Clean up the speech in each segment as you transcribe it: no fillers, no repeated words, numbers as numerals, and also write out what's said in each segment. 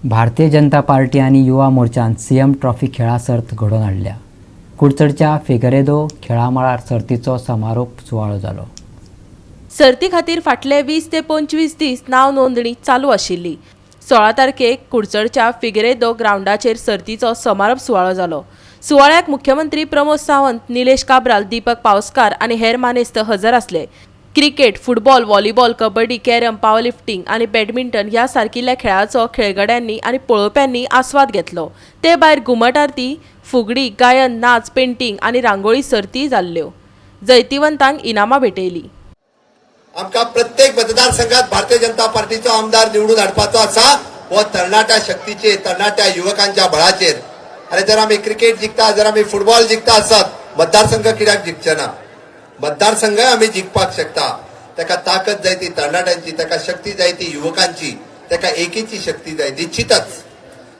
Bharatiya Janata party आनी युवा मोर्चान CM trophy खेळां सर्त घडोवन हाडल्या. कुडचडच्या फिगरेदो खेळां मळार सर्तीचो समारोप सुवाळो जालो. सर्ती खातीर फाटले 20 ते 25 दीस नांव नोंदणी चालू आशिल्ली. 16 तारखेक कुडचडच्या फिगरेदो ग्रावंडाचेर सर्तीचो समारोप सुवाळो जालो. सुवाळ्याक मुख्यमंत्री प्रमोद सावंत, निलेश काब्राल, दीपक पावसकार आनी हेर मानेस्त हजर आसले. Cricket, football, volleyball, kabaddi, carrom, powerlifting आनी बॅडमिंटन ह्या सारकिल्ल्या खेळाचो खेळगड्यांनी आनी पळोवप्यांनी आस्वाद घेतलो. ते भायर घुमट आरती, फुगडी, गायन, नाच, पेंटींग आनी रांगोळी सर्तीय जाल्ल्यो. जैतिवंतांक इनामां भेटयली. आमकां प्रत्येक मतदारसंघात भारतीय जनता पार्टीचो आमदार निवडून हाडपाचो आसा. हो तरणाट्या शक्तीचेर, तरणाट्या युवकांच्या बळाचेर. अरे, जर आमी क्रिकेट जिखता, जर आमी फुटबॉल जिखता आसत, मतदारसंघ कित्याक जिखचे ना? मतदारसंघ आमी जिखपाक शकता. ताका ताकद जाय ती तरणाट्यांची, ताका शक्ती जाय ती युवकांची, ताका एकीची शक्ती जाय. निश्चितच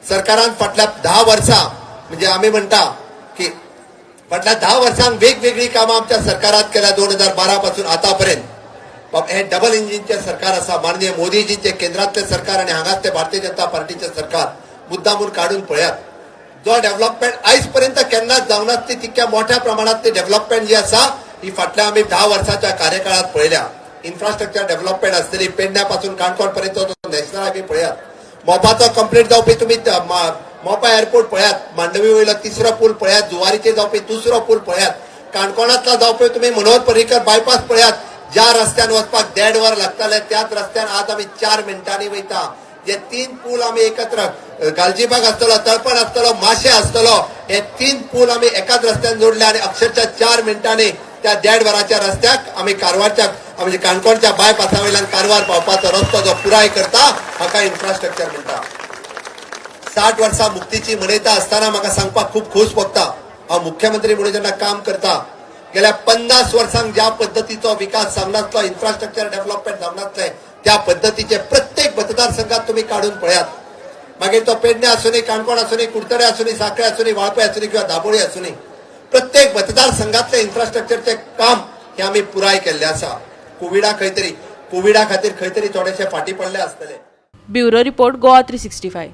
सरकारान फाटल्या 10 वर्सां, म्हणजे आमी म्हणटा की फाटल्या 10 वर्सांक वेगवेगळी कामां आमच्या सरकारात केल्या, 2012 पासून आतापर्यंत. बाब, हे डबल इंजिनचे सरकार आसा. माननीय मोदीजींचे केंद्रातले सरकार आणि हांगासले भारतीय जनता पार्टीचे सरकार. मुद्दामून काडून पळयात, जो डेव्हलपमेंट आयज पर्यंत केन्नाच जावनासली तितक्या मोठ्या प्रमाणात ती डेव्हलपमेंट जी आसा, ही फाटल्या आमी 10 वर्साच्या कार्यकाळात पळयल्या. इन्फ्रास्ट्रक्चर डेव्हलपमेंट आसतली, पेडण्या पासून काणकोण पर्यंत तो नॅशनल हायवे पळयात, मोपाचो कंप्लीट जावपी तुमी मोपा एअरपोर्ट पळयात, मांडवी वयलो तिसरो पूल पळयात, जुवारीचेर जावपी दुसरो पूल पळयात, काणकोणांतलो जावपी तुमी मनोहर पर्रीकर बायपास पळयात. ज्या रस्त्यान वचपाक देड वर लागताले, त्याच रस्त्यान आज आमी 4 मिनटांनी वयता. जे तीन पूल आमी एकत्र, गालजीबाग आसतलो, तळपण आसतलो, माशे आसतलो, हे तीन पूल आमी एकाच रस्त्यान जोडले आणि अक्षरशः 4 मिनटांनी त्या देड वराच्या रस्त्याक आमी कारवारच्या, म्हणजे काणकोणच्या बायपासा वयल्यान कारवार पावपाचो रस्तो जो पुराय करता, हाका इन्फ्रास्ट्रक्चर म्हणटा. 60 वर्सां मुक्तीची मनयता आसतना म्हाका सांगपाक खूब खोस भोगता, हांव मुख्यमंत्री म्हणून जेन्ना काम करता, गेल्या 50 वर्सांक ज्या पद्दतीचो विकास जावनासलो, इन्फ्रास्ट्रक्चर डेव्हलपमेंट जावनासलें, त्या पद्दतीचे प्रत्येक मतदारसंघात तुम्ही काढून पळयात. मागीर तो पेडणे आसूनी, काणकोण आसूनी, कुडतडे आसूनी, साखळे आसूनी, वाळपय आसूनी किंवा दाबोळी आसूनी, प्रत्येक मतदारसंघातले इन्फ्रास्ट्रक्चरचे काम हे आमी पुराय केल्ले आसा. कोविडा खंय तरी, कोविडा खातीर खंय तरी थोडेशे फाटी पडले आसतले. Bureau report, Goa 365.